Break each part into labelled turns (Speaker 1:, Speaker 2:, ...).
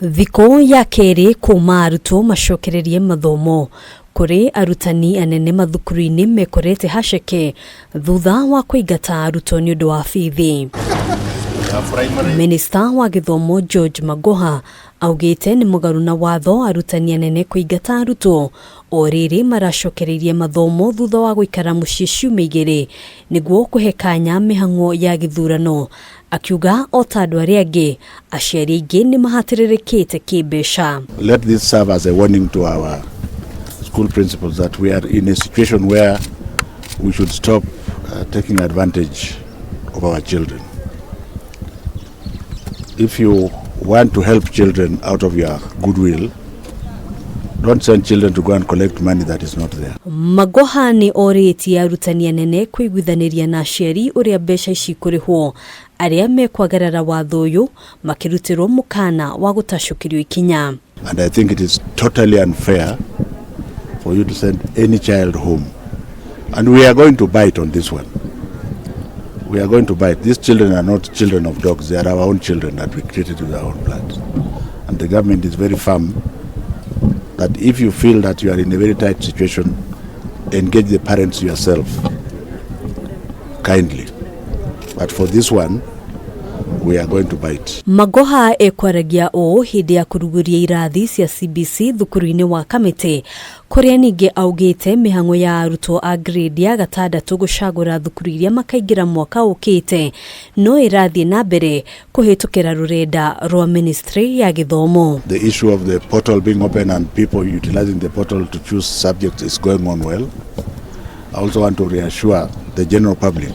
Speaker 1: Thikũ ya kerĩ kuma arutwo macokererie mathomo kũrĩ arutani anene mathukuru-inĩ mekorete haceke thutha wa kũingata arutwo nĩ ũndũ wa bithi. Minista wa gĩthomo George Magoha augĩte nĩ mũgarũ na watho arutani anene kũingata arutwo o rĩrĩ maracokereirie mathomo thutha wa gũikara mũciĩ ciumia igĩrĩ nĩguo kũhe kanya mĩhang'o ya gĩthurano. Akiuga o ta andũ arĩa angĩ, aciari aingĩ nĩ mahatĩrĩrĩkĩte kĩmbeca.
Speaker 2: Let this serve as a warning to our school principals that we are in a situation where we should stop taking advantage of our children. If you want to help children out of your goodwill, don't send children to go and collect money that is not there.
Speaker 1: Magoha nĩ orĩtie arutani anene kũiguithanĩria na aciari ũrĩa mbeca ici ikũrĩhwo, arĩa mekwagarara watho ũyũ makĩrutĩrwo mũkana wa gũtacũkĩrio ikinya.
Speaker 2: And I think it is totally unfair for you to send any child home. And we are going to bite on this one. We are going to bite. These children are not children of dogs. They are our own children that we created with our own blood. And the government is very firm that if you feel that you are in a very tight situation, engage the parents yourself kindly. But for this one, we are going to bite.
Speaker 1: Magoha ekwaragia ũũ hĩndĩ ya kũrugũria irathi cia CBC thukuru-inĩ wa Kamĩtĩ, kũrĩa ningĩ augĩte mĩhang'o ya arutwo a grade ya gatandatũ gũcagũra thukuru iria makaingĩra mwaka ũkĩte no ĩrathiĩ na mbere kũhĩtũkĩra rũrenda rwa ministry ya gĩthomo.
Speaker 2: The issue of the portal being open and people utilizing the portal to choose subjects is going on well. I also want to reassure the general public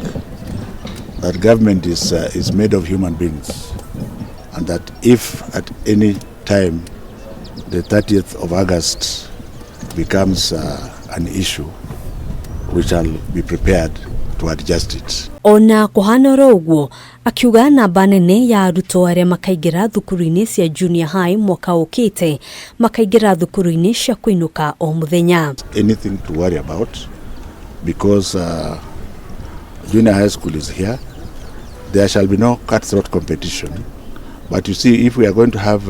Speaker 2: that government is made of human beings, and that if at any time the 30th of August becomes an issue, we shall be prepared to adjust it.
Speaker 1: Ona kũhana oro ũguo, akiuga namba nene ya arutwo arĩa makaingĩra thukuru-inĩ cia junior high mwaka ũkĩte makaingĩra thukuru-inĩ cia kũinũka o mũthenya.
Speaker 2: Anything to worry about, because junior high school is here. There shall be no cutthroat competition. But you see, if we are going to have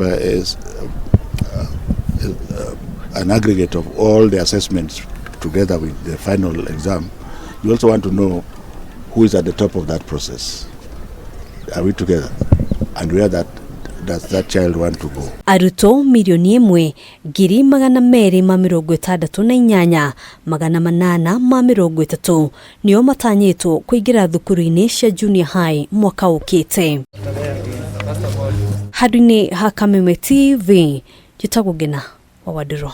Speaker 2: an aggregate of all the assessments together with the final exam, you also want to know who is at the top of that process. Are we together? And where that does that child want to go?
Speaker 1: Arutwo 1,268,830 nĩo matanyĩtwo kũingĩra thukuru-inĩ cia junior high mwaka ũkĩte. Handũ-inĩ ha Kameme TV, njĩtagwo Ngina wa Wandũrũ.